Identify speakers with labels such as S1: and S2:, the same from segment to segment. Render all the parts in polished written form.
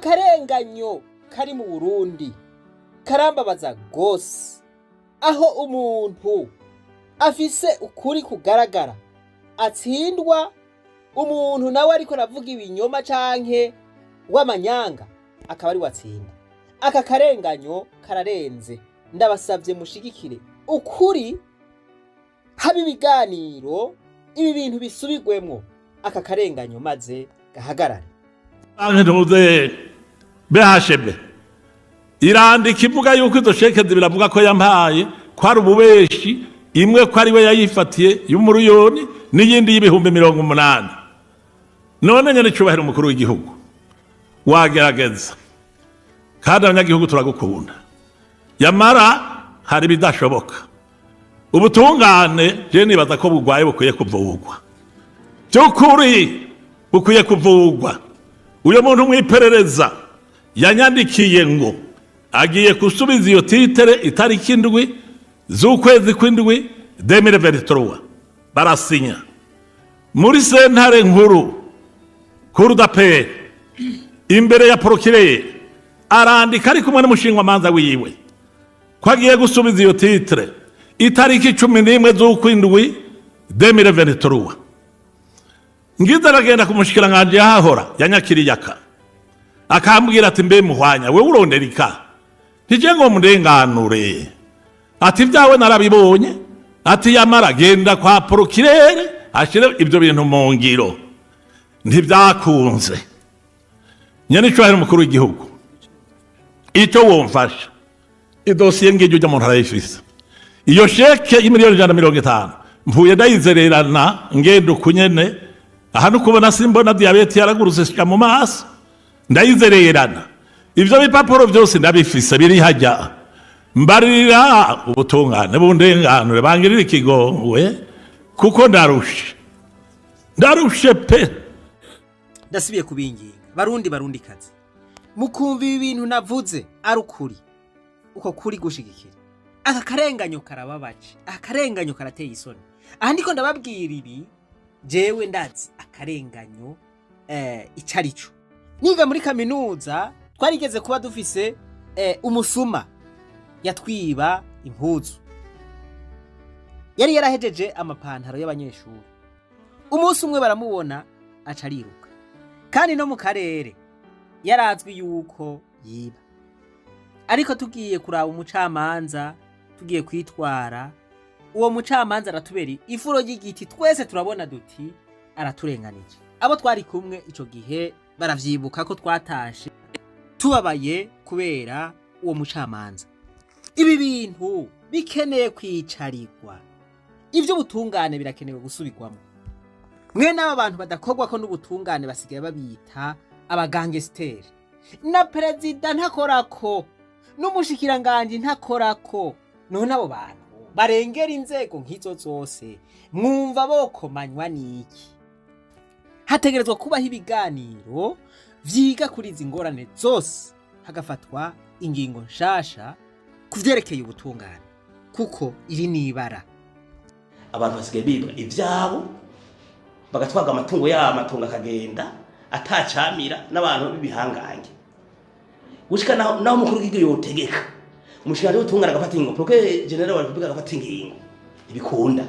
S1: Akarenganyo kari mu Burundi karambabaza gose, aho umuntu afise ukuri kugaragara atsindwa, umuntu nawe ariko aravuga ibinyoma canke w'amanyanga akaba ari watsinda. Aka karenganyo kararenze. Ndabasavye mushigikire ukuri, haba ibiganiro, ibi bintu bisubigwemwo, aka karenganyo maze gahagarare.
S2: Banki ntuze BHB irandika ivuga yuko izo chèques biravuga ko yampaye ko ari ububeshi, imwe ko ari we yayifatiye y'umuriyoni n'iyindi y'ibihumbi 80. None nyene cyubahiro umukuru w'igihugu, wagerageza, kandi abanyagihugu turagukunda, yamara hari ibidashoboka. Ubutungane je nibaza ko bugwaye, bukwiye kuvugwa, by'ukuri bukwiye kuvugwa. Uyo muntu mwiperereza yanyandikiye ngo agiye gusubiza iyo titre itariki 7 z'ukwezi kw'indwi 2023, barasinya muri sentare nkuru, cour d'appel, imbere ya procureur, arandika ari kumwe n'umushingwamanza wiwe ko agiye gusubiza iyo titre itariki 11 z'ukwindwi 2023. Ngize aragenda ku mushikiranganji yahahora yanyakiriye aka akambwira ati: "Mbe muhwanya, wewe urondera ika ntije ngo mundenganure?" Ati: "Ibyawe narabibonye." Ati: "Yamara genda kwa procureur ashire ibyo bintu mu ngiro." Ntibyakunze. Nyene icubahiro umukuru w'igihugu, icyo womfasha, idosiye ngiryo ujya muntu arayifise, iyo chèque y'imiliyoni 150 mvuye ndayizererana, ngenda ukunyene aha nukubona simbona, diyabete yaragurutse shika mu maso, ndayizererana. Ivyo bipapuro vyose ndabifise, biri hajya. Mbarira ubutungane bundenganure, bangirire ikigongwe, kuko ndarushe, ndarushe pe.
S1: Ndasubiye kubinginga, Barundi, Barundi kazi, mukumva ibi bintu navuze ari ukuri, uko kuri gushigikira. Aka karenganyo karababaje, aka karenganyo karateye isoni. Aha ndiko ndababwira ibi, jewe ndazi akarenganyo ico arico. Niga muri kaminuza twarigeze kuba dufise umusuma yatwiba impuzu, yari yarahejeje amapantaro y'abanyeshuri. Umunsi umwe baramubona aca ariruka, kandi no mu karere yarazwi yuko yiba. Ariko tugiye kuraba umucamanza, tugiye kwitwara, uwo mucamanza aratubera ifuro ry'igiti. Twese turabona duti araturenganije. Abo twari kumwe ico gihe baravyibuka ko twatashe tubabaye kubera uwo mucamanza. Ibi bintu bikeneye kwicarirwa, ivy'ubutungane birakenewe gusubirwamo. Mwene aba bantu badakorwako n'ubutungane basigaye babita abagangesiteri. Na perezida ntakorako, n'umushikiranganji ntakorako. None abo bantu barengera inzego nk'izo zose mwumva bokomanywa n'iki? Hategerezwa kubaho ibiganiro vyiga kuri izi ngorane zose, hagafatwa ingingo nshasha ku vyerekeye ubutungane, kuko iri n'ibara.
S3: Abantu basigaye biba ivyabo, bagatwaga amatungo yabo, amatungo akagenda atacamira n'abantu b'ibihangange, gushika naho umukuru w'igihugu yotegeka, umushikiranganji w'ubutungane agafata ingingo, procureur général wa Republika agafata ingingo, ntibikunda.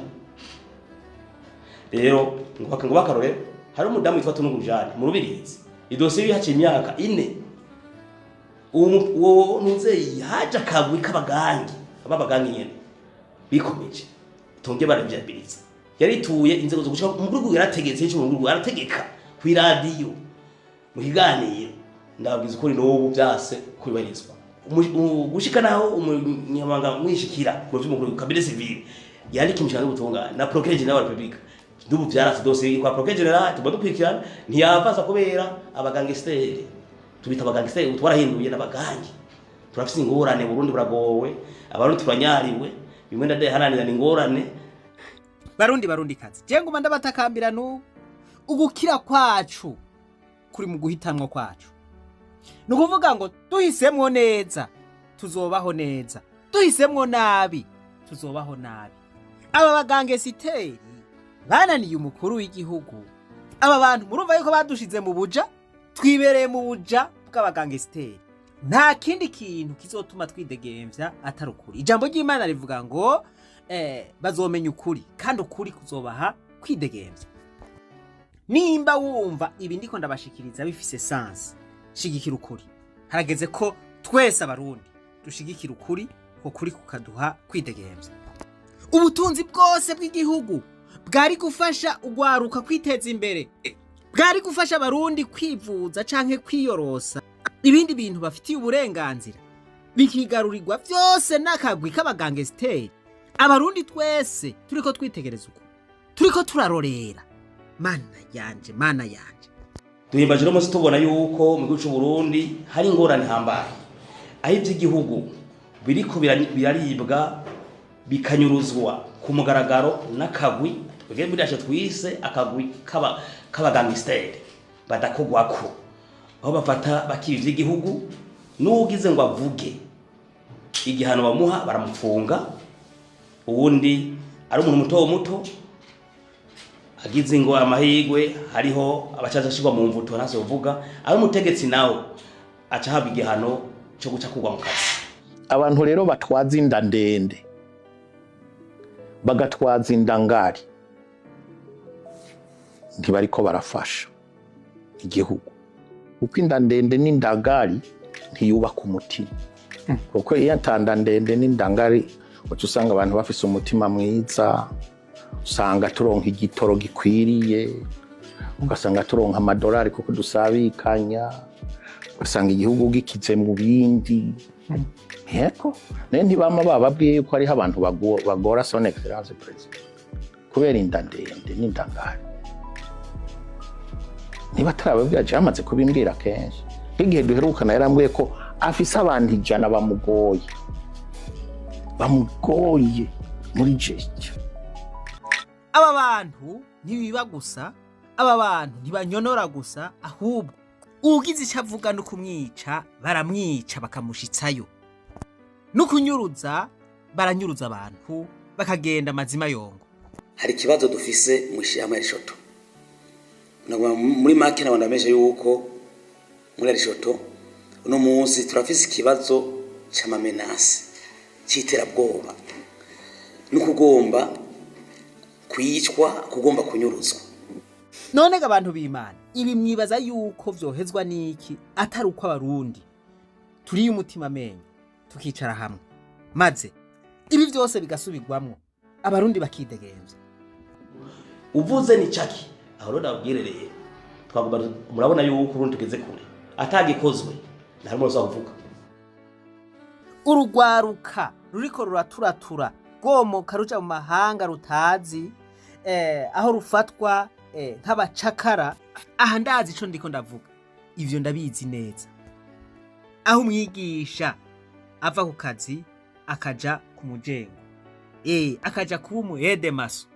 S3: Rero ngo bakarore, hari umudamu witwa Tunungu Jane mu Rubirizi, idosiye haciye imyaka 4. Uwo ntuzeyi haje akagwi k'abagangi, ababagangi nyene bikomeje tonge baravyabiliza, yarituye inzego zo gushika umukuru w'igihugu yarategetse ico umukuru arategeka ku iradiyo mu kiganiro. Ndababwiza ukuri, n'ubu vyase kubahirizwa. Gushika naho umunyamabanga mwishikira mu vy'umukuru cabinet civil yandika imishinga y'ubutungane na procureur général wa Republika, n'ubu vyarase. Dosiye kwa procureur général tuba dukurikirana, ntiyavaza kubera abagangesiteri, tubita abagangesiteri, ubu twarahinduye n'abagangi. Turafise ingorane, Burundi buragowe, Abarundi turanyariwe, bimwe ndadeharanira ni ingorane.
S1: Barundi, Barundi kazi, je nguma ndabatakambira n'ubu: ugukira kwacu kuri mu guhitamwo kwacu. Ni ukuvuga ngo duhisemwo neza tuzobaho neza, duhisemwo nabi tuzobaho nabi. Aba bagangesiteri bananiye umukuru w'igihugu. Aba bantu murumva yuko badushize mu buja, twibereye mu buja. bw'abagangesiteri. Nta kindi kintu kizotuma twidegemvya atari ukuri. Ijambo ry'Imana rivuga ngo bazomenya ukuri, kandi ukuri kuzobaha kwidegemvya. Nimba wumva ibi ndiko ndabashikiriza bifise sens, shigikira ukuri. Harageze ko twese Abarundi dushigikira ukuri, uko kuri kukaduha kwidegemvya. Ubutunzi bwose bw'igihugu bwari gufasha ugwaruka kwiteza imbere, bwari gufasha Abarundi kwivuza canke kwiyorosa ibindi bintu bafitiye uburenganzira, bikigarurirwa vyose n'akagwi k'abagangesiteri. Abarundi twese turiko twitegereza uko turiko turarorera. Mana yanje, Mana yanje!
S3: Duhimbaje uno munsi tubona yuko mu gihugu c'u Burundi hari ingorane ihambaye, aho ivy'igihugu biriko biraribwa, bikanyuruzwa ku mugaragaro n'akagwi twebwe muri yacu twise akagwi k'abagangisiteri badakogwako, aho bafata bakiba ivy'igihugu. N'uwugize ngo avuge, igihano bamuha baramufunga. Uwundi ari umuntu muto muto agize ngo amahirwe, hariho abacaza ashirwa mu mvuto, ntase uvuga. Ari umutegetsi nawe aca ahabwa igihano cyo guca kugwa mu kazi.
S4: Abantu rero batwaza inda ndende, bagatwaza inda ngari, ntibariko barafasha igihugu, kuko inda ndende n'indagari ntiyubaka umutima. Kuko iyo atanda ndende n'indangari, uca usanga abantu bafise umutima mwiza, usanga turonka igitoro gikwiriye, ugasanga turonka amadolari kuko dusabikanya, ugasanga igihugu gikize mu bindi. Yego, nayo ntibama bababwiye yuko hariho abantu bagora Son Excellence Président kubera inda ndende n'indangari. Niba atarababwira, je yamaze kubimbwira kenshi. Nk'igihe duherukana yarambwiye ko afise abantu 100 bamugoye, bamugoye muri gestion.
S1: Aba bantu ntibiba gusa, aba bantu ntibanyonora gusa, ahubwo ugize icyo avuga no kumwica baramwica, bakamushitsayo. No kunyuruza baranyuruza abantu, bakagenda amazima yongo.
S3: Hari ikibazo dufise mu ishyirahamwe Arishoto. Nagomba muri make nabona ndameshe yuko muri Arishoto uno munsi turafise ikibazo c'ama menaces, c'iterabwoba no kugomba kwicwa, kugomba kunyuruzwa.
S1: None ga abantu b'Imana, ibi mwibaza yuko vyohezwa n'iki atari uko Abarundi turiye umutima amenyo, tukicara hamwe, maze ibi vyose bigasubirwamwo, Abarundi bakidegemvya?
S3: Uvuze ni caki aho rero ndababwire rero, twagomba murabona yuko urundi tugeze kure atagikozwe, nta rumwe ruzavuga.
S1: Urugwaruka ruriko ruraturatura rwomoka ruja mu mahanga rutazi aho rufatwa nk'abacakara. Aha ndazi ico ndiko ndavuga, ivyo ndabizi neza. Aho umwigisha ava ku kazi akaja ku mujengo, akaja kuba umu aide-maçon,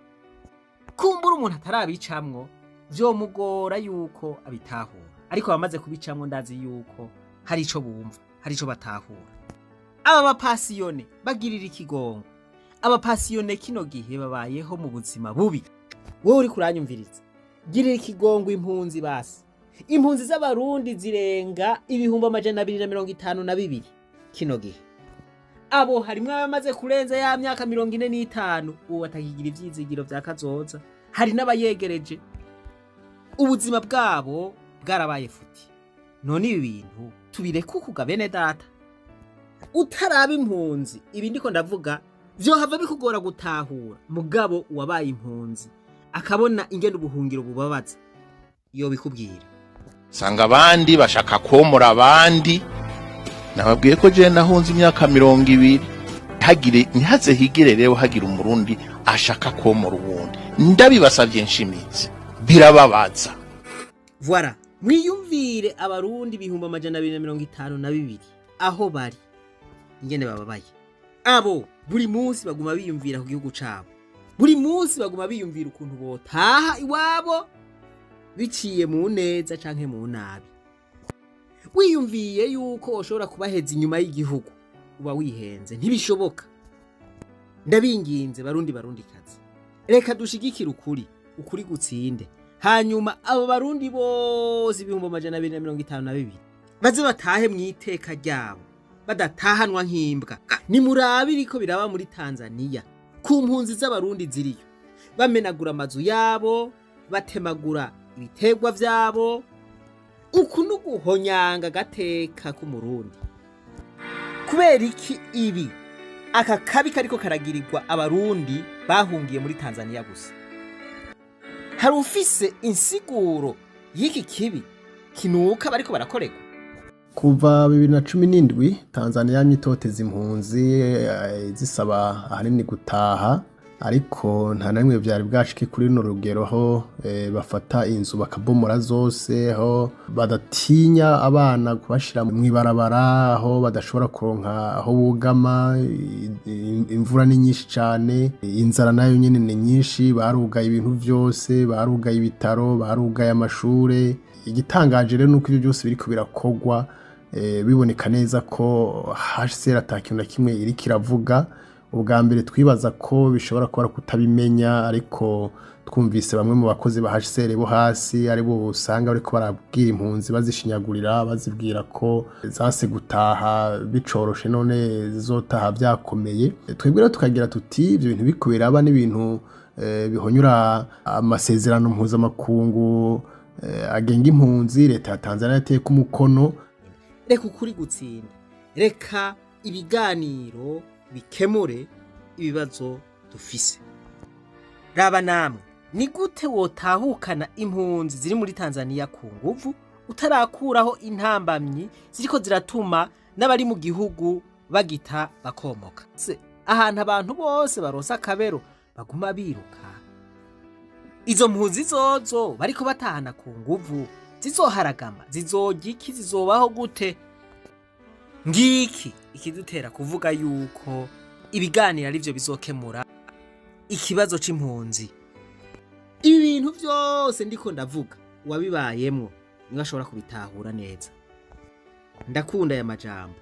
S1: kumbura umuntu atarabicamwo vyomugora yuko abitahura, ariko abamaze kubicamwo ndazi yuko hari ico bumva, hari ico batahura. Aba ba pensionnés bagirira ikigongo. Aba pensionnés kino gihe babayeho mu buzima bubi. Wowe uri kuranyumviriza, girira ikigongo impunzi. Basi impunzi z'Abarundi zirenga 252,000 kino gihe. Abo harimwo abamaze kurenza ya myaka 45, ubu batakigira ivyizigiro vya kazoza. Hari n'abayegereje, ubuzima bwabo bwarabaye futi. None ibi bintu tubireke ukuga? Bene data, utaraba impunzi, ibi ndiko ndavuga vyohava bikugora gutahura. Mugabo uwabaye impunzi akabona ingene ubuhungiro bubabaza yo bikubwira.
S4: Sanga abandi bashaka komora abandi. Nababwiye ko jewe nahunze imyaka 20. Hagire ntihaze higire rero hagira Umurundi ashaka komora uwundi, ndabibasavye nshimitse, birababaza.
S1: Voilà, mwiyumvire Abarundi 252,000 aho bari ingene bababaye. Abo buri munsi baguma biyumvira ku gihugu cabo, buri munsi baguma biyumvira ukuntu botaha iwabo biciye mu neza canke mu nabi. Wiyumviye yuko ushobora kubaheza inyuma y'igihugu, uba wihenze, ntibishoboka. Ndabinginze Barundi, Barundi kazi, reka dushigikire ukuri, ukuri gutsinde. Hanyuma abo Barundi bose 252,000 Baze batahe mu iteka ryabo, badatahanwa nk'imbwa. Nimurabe iriko biraba muri Tanzaniya ku mpunzi z'Abarundi ziriyo, bamenagura amazu yabo, batemagura ibiterwa vyabo. Uku n'uguhonyanga agateka k'Umurundi. Kubera iki ibi, aka kabi kariko karagirirwa Abarundi bahungiye muri Tanzaniya gusa? Hari ufise insiguro y'iki kibi kinuka bariko barakorerwa?
S5: Kuva 2017 Tanzania yamye itoteza impunzi, zisaba ahanini gutaha, ariko nta na rimwe vyari bwashike kuri runo rugero, aho bafata inzu bakabomora zose, aho badatinya abana kubashira mw'ibarabara, aho badashobora kuronka aho bugama. Imvura ni nyinshi cane, inzara nayo nyene ni nyinshi. Barugaye ibintu vyose, barugaye ibitaro, barugaye amashure. Igitangaje rero nuko ivyo byose biriko birakogwa, biboneka neza ko HCR ata kintu na kimwe iriko iravuga. Ubwa mbere twibaza ko bishobora kuba ari kutabimenya, ariko twumvise bamwe mu bakozi ba HCR bo hasi, ari bo usanga bariko barabwira impunzi, bazishinyagurira, bazibwira ko zanse gutaha bicoroshe, none zizotaha vyakomeye. Twebwe rero tukagira tuti ivyo bintu biriko biraba n'ibintu bihonyura amasezerano mpuzamakungu agenga impunzi leta ya Tanzania yateyeko umukono.
S1: Reka ukuri gutsinda, reka ibiganiro bikemure ibibazo dufise. Raba namwe, ni gute wotahukana impunzi ziri muri Tanzaniya ku nguvu, utarakuraho intambamyi ziriko ziratuma n'abari mu gihugu bagita bakomoka? Se, ahantu abantu bose baronse akabero baguma biruka, izo mpunzi zozo bariko batahana ku nguvu zizoharagama, zizorya iki? Zizobaho gute? Ngiki ikidutera kuvuga yuko ibiganiro arivyo bizokemura ikibazo c'impunzi. Ibi bintu vyose ndiko ndavuga, uwabibayemwo niwe ashobora kubitahura neza. Ndakunda aya majambo.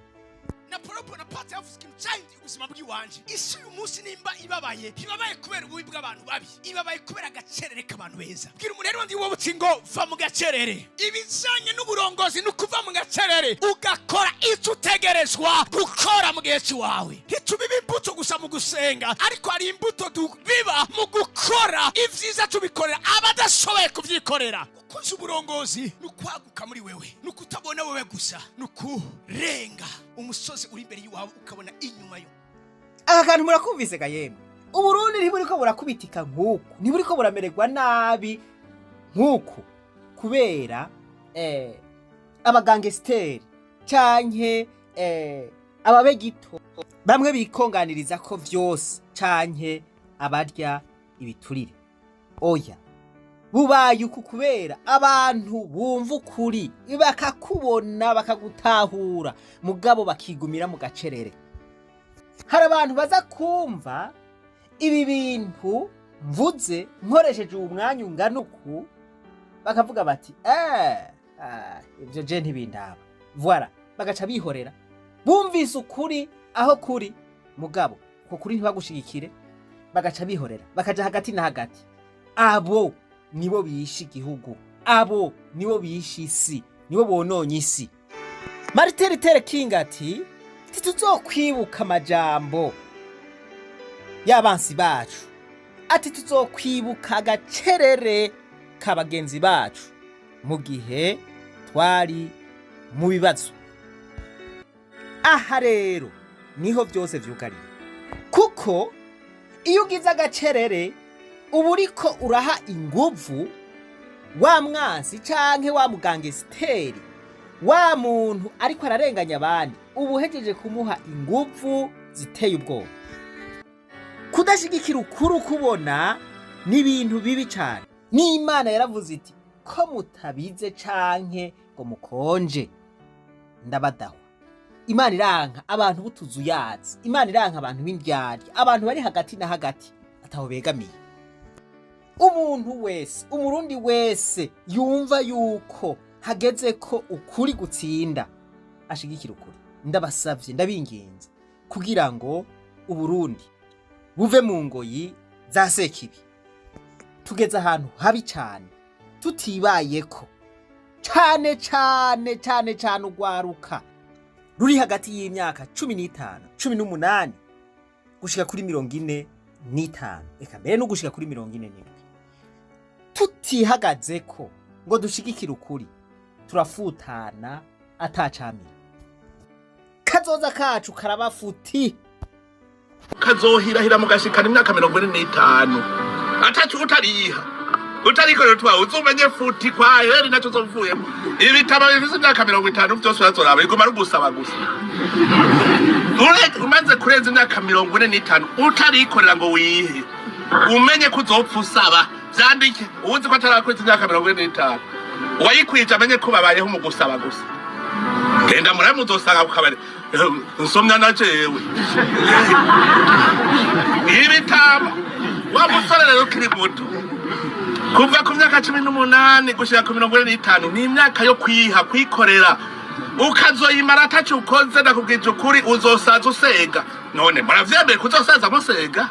S6: Napoleon Bonaparte yavuze ikintu cyahinduye ubuzima bw'iwanje. Isi uyu munsi nimba ibabaye, ntibabaye kubera ububi bw'abantu babi, ibabaye kubera agacerere k'abantu beza. Bwira umuntu rero ndi wowe uti ngo va mu gacerere. Ibijanye n'uburongozi ni ukuva mu gacerere, ugakora icyo utegerezwa gukora mu gihe cy'iwawe. Ntitubiba imbuto gusa mu gusenga, ariko hari imbuto tubiba mu gukora ibyiza, tubikorera abadashoboye kubyikorera. Gukuza uburongozi ni ukwaguka muri wewe, ni ukutabona wewe gusa, ni ukurenga umusozi uri imbere y'iwawe ukabona inyuma yo.
S1: Aka kantu murakumvise ga yemwe? Uburundi ntiburiko burakubitika nk'uku, ntiburiko buramererwa nabi nk'uku kubera abagangesiteri canke ababegito bamwe bikonganiriza ko vyose, canke abarya ibiturire. Oya, bubaye uku kubera abantu bumva ukuri, bakakubona, bakagutahura, mugabo bakigumira mu gacerere. Hari abantu baza kumva ibi bintu mvuze nkoresheje uwu mwanya ungana uku, bakavuga bati: "Ah, ibyo je ntibindaba." Voilà, bagaca bihorera. Bumvise ukuri aho kuri, mugabo uko kuri ntibagushigikire, bagaca bihorera, bakaja hagati na hagati. Abo nibo bishe igihugu, abo nibo bishe isi, nibo bononye isi. Martin Luther King ati: "Ntituzokwibuka amajambo y'abansi bacu," ati "tuzokwibuka agacerere ka bagenzi bacu mu gihe twari mu bibazo." Aha rero niho byose vyugariye, kuko iyo ugize agacerere uba uriko uraha inguvu wa mwansi canke wa mugangesiteri, wa muntu ariko ararenganya abandi, uba uhejeje kumuha inguvu ziteye ubwoba. Kudashigikira ukuri ukubona ni ibintu bibi cane. N'Imana yaravuze iti: "Ko mutabize canke ngo mukonje, ndabadahwa." Imana iranka abantu b'utuzuyazi, Imana iranka abantu b'indyarya, abantu bari hagati na hagati ataho begamiye. Umuntu wese, Umurundi wese yumva yuko hageze ko ukuri gutsinda, ashigikira ukuri. Ndabasavye, ndabinginze, kugira ngo Uburundi buve mu ngoyi za sekibi. Tugeze ahantu habi cane, tutibayeko. Cane cane cane cane ugwaruka ruri hagati y'imyaka 15, 18 gushika kuri 45, eka mbere no gushika kuri 47, tutihagazeko ngo dushigikire ukuri, turafutana atacamira. Kazoza kacu karabafuti.
S7: Kazohirahira mugashikana imyaka 45 atacu utariha, utarikorera utwawe, uzumenye futi kwa heri naco uzovuyemo. Ibitabo bifise imyaka 50 vyose urazoraba, biguma ari ugusaba gusa. Umaze kurenza imyaka 45 utarikorera ngo wihe, umenye ko uzopfa usaba. Vyandike, uwuzi ko atarakwiza imyaka 45, uwayikwije amenye ko babayeho mu gusaba gusa. Genda murabe, muzosanga ku kabari nsomya na jewe ibitabo. Wa musore rero ukiri muto, kuva ku myaka 18 gushika ku 45 ni imyaka yo kwiha, kwikorera. Ukazoyimara ataco ukoze, ndakubwije ukuri, uzosaza usega. None muravyemeye kuzosaza musega?